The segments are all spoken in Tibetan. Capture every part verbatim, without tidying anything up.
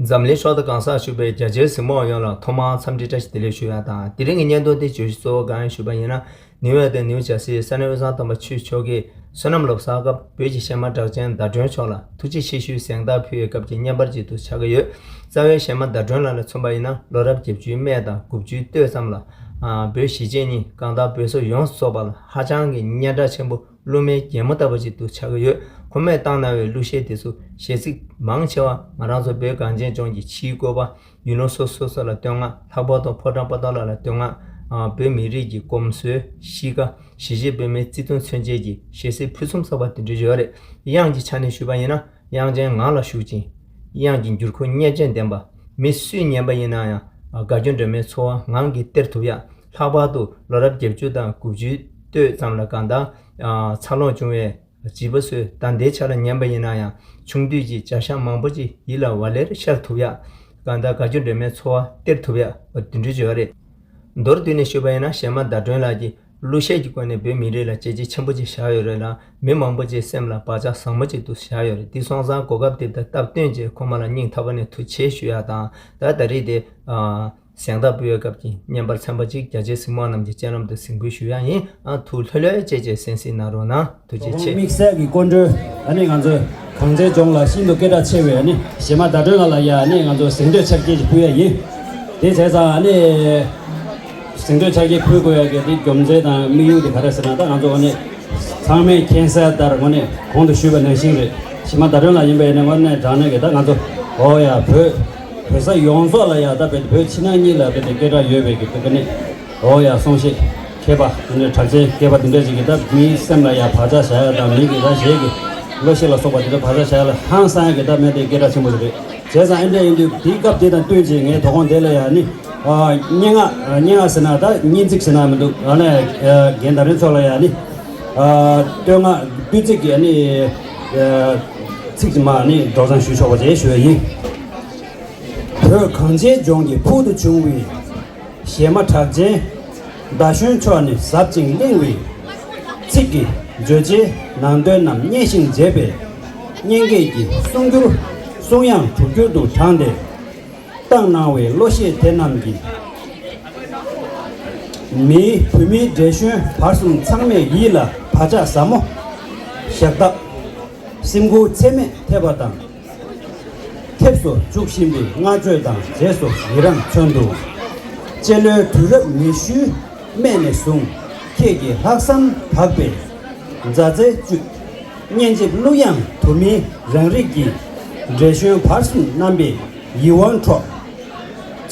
འཛམ་གླིང་ཕྱོགས་མཐའ་གང་སར་བཞུགས་པའི་རྒྱ་ཆེའི་གཟིགས་མོ་བ་ཡོངས་ལ་ཐོག་མར་འཚམས་འདྲི་བཀྲ་ཤིས་བདེ་ལེགས་ཞུ་ཡ་དང་། དེ་རིང་གི་བརྙན་ཐུང་འདི་བརྗོད་གཞི་གཙོ་བོ་གང་ཡིན་ཞུས་པ་ཡིན་ན། ནིའུ་ཡོག་དང་ནིའུ་ཇར་སིའི་ས་གནས་དབུས་གཙང་སྟོན་པ་ཆོས་ཕྱོགས་ཀྱིས་བསོད་ནམས་ལོ་གསར་སྐབས་བོད་ཀྱི་གཞས་མ་གྲགས་ཅན་ཟླ་སྒྲོན་མཆོག་ལ་ཐུགས་རྗེ་ཆེ་ཞུའི་གཟེངས་རྟགས་ཕུལ་བའི་སྐབས་ཀྱི་བརྙན་པར་ཅིག་ཏུ་ཆགས་ཀྱི་ཡོད། རྩ་བའི་གཞས་མ་ཟླ་སྒྲོན་ལགས་ལ་མཚོན་པ་ཡིན་ན། ལོ་རབས་བརྒྱད་ཅུའི་སྨད་དང་དགུ་བཅུའི་སྟོད་ཙམ་ལ། ཨ། བོད་གཞིས་བྱེས་གཉིས་གང་ལྟར་བོད་སོག་ཡོངས་སུ་རྫོགས་པ་ལ་ཧ་ཅང་གི་སྙན་གྲགས་ཆེན་པོ། སློབ་མའི་རྒྱལ་མོ་ལྟ་བུ་ཅིག་ཏུ་ཆགས་ཀྱི་ཡོད། ཁོ་མོས་བཏང་གནང་བའི་གླུ་གཞས་དེ་ཚོ་གཞས་ཚིག་མང་ཆེ་བ་ང་རང་ཚོ་བོད་གངས་ཅན་ལྗོངས་ཀྱི་ཕྱིའི་བཀོད་པ། ཡུལ་ལུང་སོ་སོ་སོ་ལ་བསྟོད་བསྔགས། ལྷག་པར་དུ་ཕོ་བྲང་པོ་ཏཱ་ལ་ལ་བསྟོད་བསྔགས། ཨ། བོད་མི་རིགས་ཀྱི་གོམས་སྲོལ། གཤིས་ཀ། གཞིས་བྱེས་བོད་མིའི་བརྩི་མཐོང་མཚོན་བྱེད་ཀྱི་གཞས་ཚིག་ཕུན་སུམ་ཚོགས་པ་དེ་འདྲ་ཡོད་རེད། དབྱངས་ཀྱི་ཆ་ནས་ཞུས་པ་ཡིན་ན། དབྱངས་ཅན་ངང་ལ་ཞུགས་ཅིང་། དབྱངས་ཀྱི་འགྱུར་ཁུག་སྙན་ཆ་ལྡན་པ། མི་སུས་ཉན་པ་ཡིན་ན་ཡང་། ཨ། དགའ་སྐྱོ་འདྲེས་མའི་ཚོར་བ་ངང་གིས་སྟེར་ཐུབ་ཡ། ལྷག་པར་དུ་ལོ་རབས་བརྒྱད་ཅུ་དང་དགུ་བཅུའི་སྟོད་ཙམ་ལ་གང་ལྟར། ཨ། འཚར་ལོངས་བྱུང་བའི་བྱིས་པ་ཚོས་ད་ལྟའི་ཆ་ལ་ཉན་པ་ཡིན་ན་ཡང་། ཆུང་དུས་ཀྱི་བྱ་བཞག་མང་པོ་ཅིག་ཡིད་ལ་ཝ་ལེར་ཤར་ཐུབ་ཡ། གང་ལྟར་དགའ་སྐྱོ་འདྲེས་མའི་ཚོར་བ་སྟེར་ཐུབ་ཡ། དེ་འདྲ་ཅིག་ཡོད་རེད། མདོར་བསྡུས་ནས་ཞུས་པ་ཡིན་ན། གཞས་མ་ཟླ་སྒྲོན་ལགས་ཀྱིས་གླུ་གཞས་ཀྱི་སྒོ་ནས་བོད་མི་རིགས་ལ་བྱས་རྗེས་ཆེན་པོ་ཅིག་བཞག་ཡོད་རེད་ལ། མི་མང་པོ་ཅིག་སེམས་ལ་བག་ཆགས་ཟབ་མོ་ཅིག་ཏུ་བཞག་ཡོད་རེད། དེ་སོང་ཙང་གོ་སྐབས་དེ་དང་སྟབས་བསྟུན་བྱས་ཁོ་མ་ལ་སྙིང་ཐག་པ་ནས་ཐུགས་རྗེ་ཆེ་ཞུ་ཡ་དང་། ད་ད་རེས་དེ། ཨ། གཟེངས་རྟགས་ཕུལ་བའི་སྐབས་ཀྱི་བརྙན་པར་ཚན་པ་གཅིག་རྒྱ་ཆེའི་གཟིགས་མོ་བ་རྣམས་ཀྱི་སྤྱན་ལམ་དུ་གཟིགས་འབུལ་ཞུ་ཡ་ཡིན། ཨ། ཐུགས་ལྷོད་ལྷོད་བྱས་བྱས་གསན་གཟིགས་གནང་རོགས་གནང་། ཐུགས་རྗེ་ཆེ། དམིགས་བསལ་གྱི་སྐུ་མགྲོན། ཨ་ནི་ང་ཚོའི་གངས་ཅན་ལྗོངས་ལ་ཤིན་ཏུ་སྐད་གྲགས་ཆེ་བའི། ཨ་ནི་གཞས་མ་ཟླ་སྒྲོན་ལགས་ལ་ཡ། ཨ་ནི་ང་ཚོ་གཟེངས་བསྟོད་ཕྱག་འཁྱེར་ཅིག་ཕུལ་ཡ་ཡིན། དེ་བྱས་ཙང་ཨ་ནི་གཟེངས་བསྟོད་ཕྱག་འཁྱེར་ཕུལ་དགོས་ཡ་གི་དེ་རྒྱུ་མཚན་དང་དམིགས་ཡུལ་དེ་ག་རེ་ཟེར་ན། ད་ང་ཚོ་ཨ་ནི་ཚང་མས་མཁྱེན་གསལ་ལྟར་དངོས་གནས་གོང་དུ་ཞུས་པ་ནང་བཞིན་རེད། གཞས་མ་ཟླ་སྒྲོན་ལགས་ཡིན་པ་ཡིན་ན་དངོས་གནས་དྲང་གནས་ཀྱི་ད་ང་ཚོ། འོ་ཡ། བོད། བོད་ས་ཡོངས་རྫོགས་ལ་ཡ། ད་བོད་ཕྱི་ནང་གཉིས་ལ་བོད་དེ་སྐད་གྲགས་ཡོད་པའི་གི་བོད་ཀྱི་ནི། འོ་ཡ། གསུང་གཞས་མཁས་པ་དེ་འདྲ། གྲགས་ཅན་མཁས་པ་དེ་འདྲ་ཞིག་གིས་ད་མིའི་སེམས་ལ་ཡ་བག་ཆགས་བཞག་ཡ་དང་། མི་གི་ད་གཞས་ཀྱི་གླུ་གཞས་ལ་སོགས་པ་དེ་འདྲ་བག་ཆགས་བཞག་ཡ་ལ་ཧང་སང་ཡ་གི་ད་མི་དེ་སྐད་གྲགས་ཆེན་པོ་ཞིག་རེད། བྱས་ཙང་ཨེ་འདྲ་ཡིན་དུས་དེའི་སྐབས་དེ་དང་བསྟུན་བྱས་ངའི་དོ་དགོང་དེ་ལ་ཡ་ནི། ཨ། སྙན་ངག་སྙན་ངག་ཟེར་ན་ད་སྙན་ཚིག་ཟེར་ན་མི་འདུག་ཨ་ནི། ཨ། རྒན་ཟླ་སྒྲོན་མཆོག་ལ་ཡ་ནི། ཨ། བསྟོད་བསྔགས་བསྟོད་ཚིག་གི་ཨ་ནི། ཨ། ཚིག་ཅིག་མ་ནི་སྒྲོག་སྦྱང་ཞུ་ཆོག་པ་བྱས་ཞུ་ཡ་ཡིན། བོད་གངས་ཅན་ལྗོངས་ཀྱི་ཕུལ་དུ་བྱུང་བའི་གཞས་མ་གྲགས་ཅན། ཟླ་གཞོན་མཆོག་ནི་ཟབ་ཅིང་བརླིང་བའི་ཚིག་གི་བརྗོད་བྱའི་ནང་དོན་རྣམས་སྙན་ཞིང་འཇེབས་པའི་སྙན་སྐད་ཀྱི་གསུང་འགྱུར། གསུང་དབྱངས་དྲུག་འགྱུར་དུ་དྲངས་ཏེ་བཏང་གནང་བའི་གླུ་གཞས་དེ་རྣམས་ཀྱིས་མིའི། བོད་མིའི་བགྲེས་གཞོན་བར་གསུམ་ཚང་མའི་ཡིད་ལ་བག་ཆགས་ཟབ་མོ་བཞག་སྟབས། སེམས་འགུལ་ཚད་མེད་ཐེབས་པ་དང་། ཐེབས་སུ་འཇུག་བཞིན་པའི་བསྔགས་བརྗོད་དང་རྗེས་སུ་ཡི་རང་མཚོན་འདུག་གཅེས་བློའི་དུས་རབས་ཉི་ཤུའི་སྨད་ནས་བཟུང་ཁྱེད་ཀྱི་ལྷག་བསམ་དག་པའི་མཛའ་བརྩེ་བཅུད། སྙན་འཇེབས་གླུ་དབྱངས་དུ་མའི་རང་རིག་གིས་འབྲས་ཞོན་བར་གསུམ་རྣམ་པའི་ཡིད་དབང་འཕྲོག་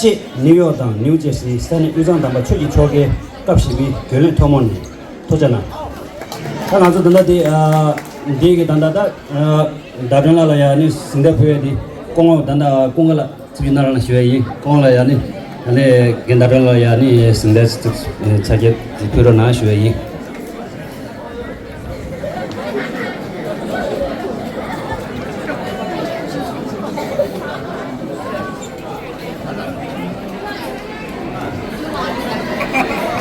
ཅེས་ནིའུ་ཡོག་དང་ནིའུ་ཇེར་སིའི་ས་གནས་དབུས་གཙང་དམ་པ་ཆོས་ཀྱི་ཕྱོགས་ཀྱི་སྐབས་བཞི་པའི་རྒྱུན་ལས་ཐོག་མ་ནས་ཐུགས་རྗེ་གནང་། ད་ང་ཚོ་ད་ལྟ་འདི། ཨ། འདི་གི་ད་ལྟ་ད། ཨ། ཟླ་སྒྲོན་ལགས་ལ་ཡ་ནི་གཟེངས་རྟགས་ཕུལ་ཡ་འདི་སྐུ་ངོ་ད་ལྟ་ཀུན་དགའ་ལགས་ཚུགས་ཀྱི་ན་རང་ལ་ཞུ་ཡ་ཡིན། ཀུན་དགའ་ལགས་ཡ་ནི། ཨ་ནི་རྒན་ཟླ་སྒྲོན་ལགས་ཡ་ནི་གཟེངས་རྟགས་ཚུགས་ཕྱག་འཁྱེར་ཕུལ་རོགས་གནང་ཞུ་ཡ་ཡིན།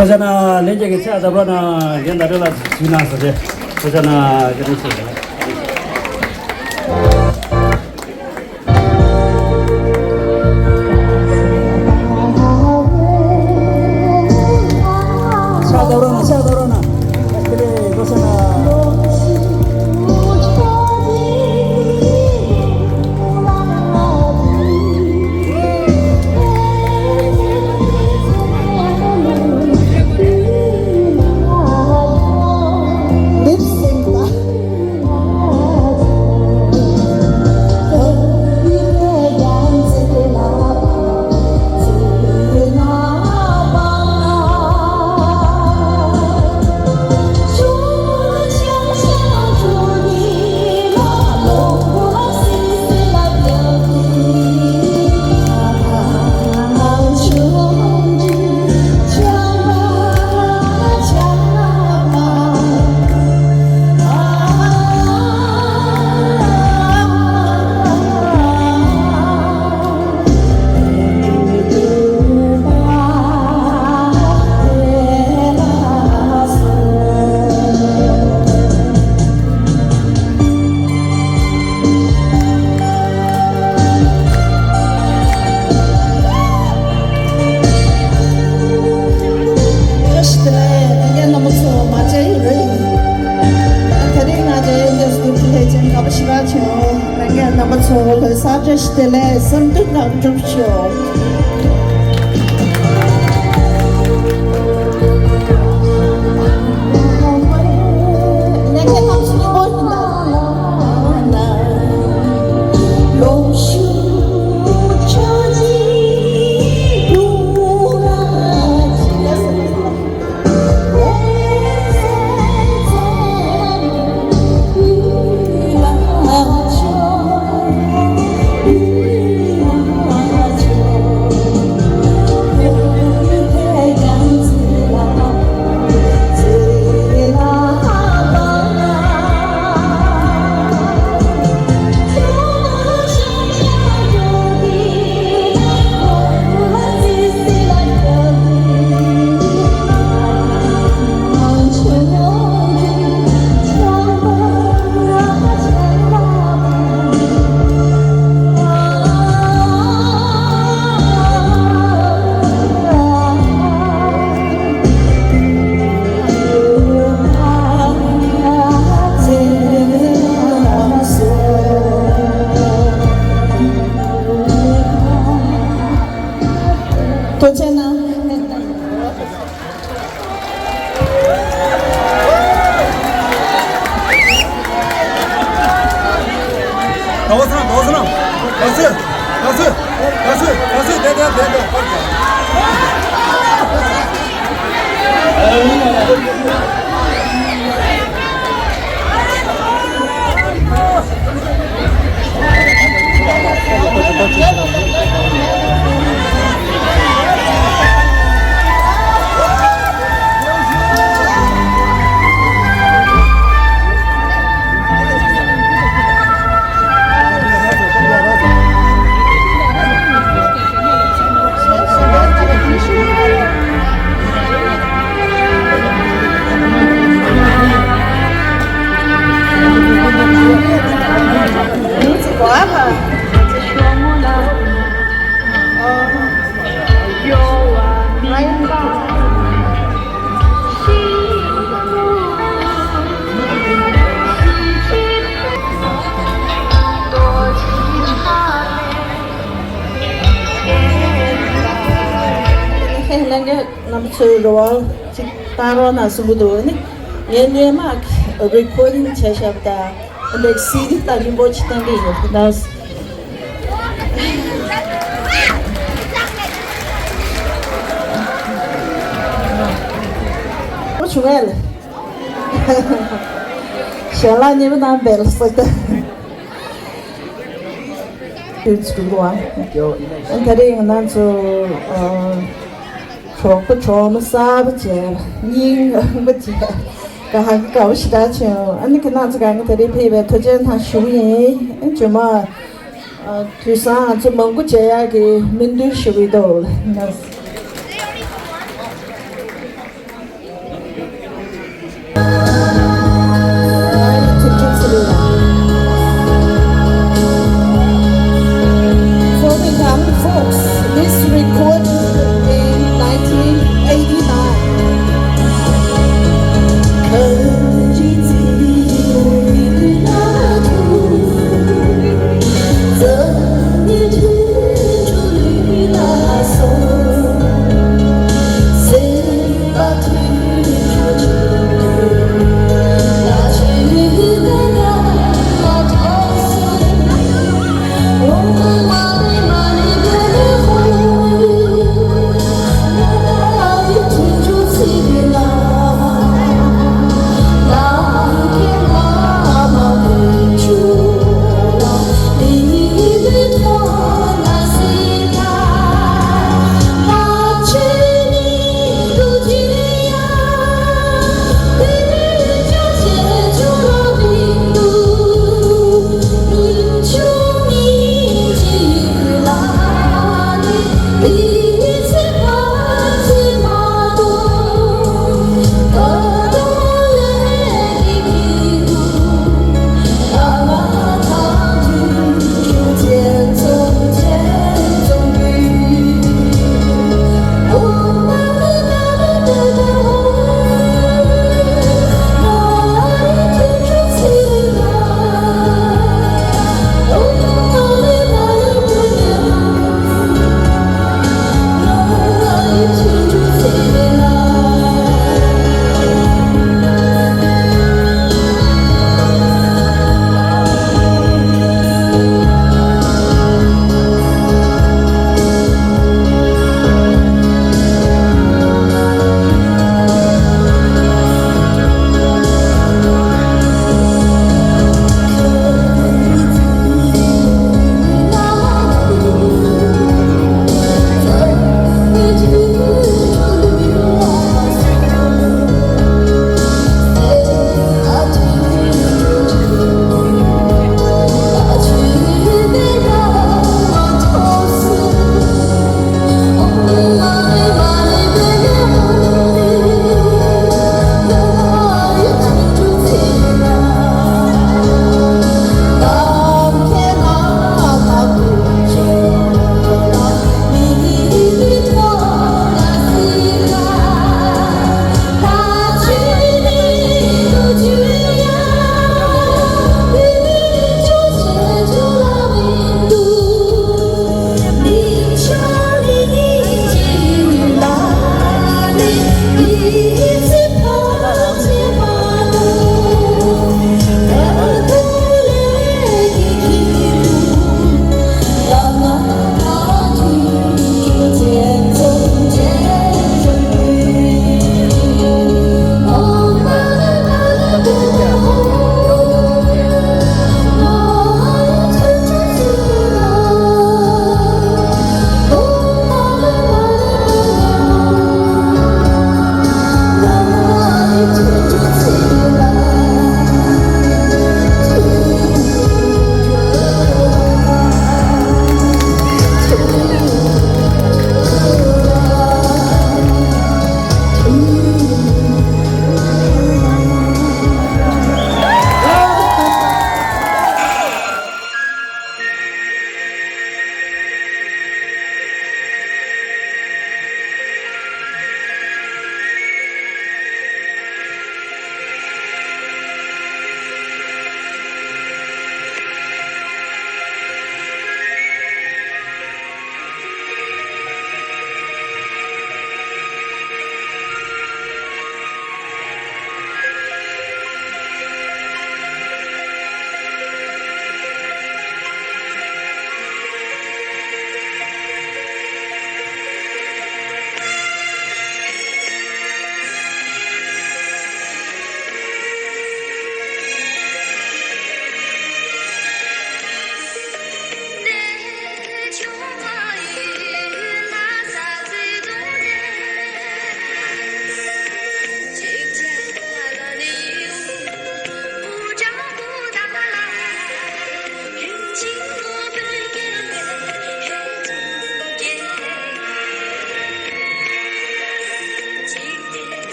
ཐུགས་རྗེ་གནང་། ལྷན་རྒྱས་ཀྱི་ཕྱག་བརྡབ་རོགས་གནང་། རྒན་ཟླ་སྒྲོན་ལགས་ཞུས་གནང་ཟེར་ཏེ། ཐུགས་རྗེ་གནང་། བཀའ་དྲིན་ཆེ། ཕྱག་བརྡབ་རོགས་གནང་། ཕྱག་བརྡབ་རོགས་གནང་། ཨ་ཁེ་ལེ་ཐུགས་རྗེ་གནང་། Lip sync. དེ་ལས་གསུམ་དུ་ནང་སྒྲུབ་ཤོག་ཐུགས་རྗེ་གནང་། ལྷན་རྒྱས་རྣམ་པ་ཚོའི་རེ་བ་ཅིག་བཏང་རོགས་གནང་གསུང་གི་འདུག་ནི། ངའི་སྔོན་མ་རི་ཀོར་ཌིང་བྱས་བཞག་པ་དང་། འདི་སི་ཌི་དང་རིན་པོ་ཆེ་བཏང་གི་ཡོད་ན། ཨོ་བྱུང་ངས་ལ། ཞལ་ལག་ཉེ་མོ་དང་བེལ་སོགས་ད། དུས་ཚོད་འདུག་བ། ཨ་ད་རེས་ང་ཚོ་གྲོགས་པོ་གྲོགས་མོ་གསར་པ་བྱས། སྙིང་དབང་པོ་བྱས། དགའ་ཧ་གོ་དགའ་པོ་ཞེ་དྲག་བྱུང་། ཨ་ནི་ཁྱེད་རྣམ་ཚོ་གང་ག་ད་རེས་ཕེབས་པའི་ཐུགས་རྗེ་གནང་ཞུ་གི་ཡིན། ཨ་ནི་རྗེས་མ་དུས་སང་ང་ཚོ་མང་པོ་མཇལ་ཡག་གི་སྨོན་འདུན་ཞུ་གི་འདུག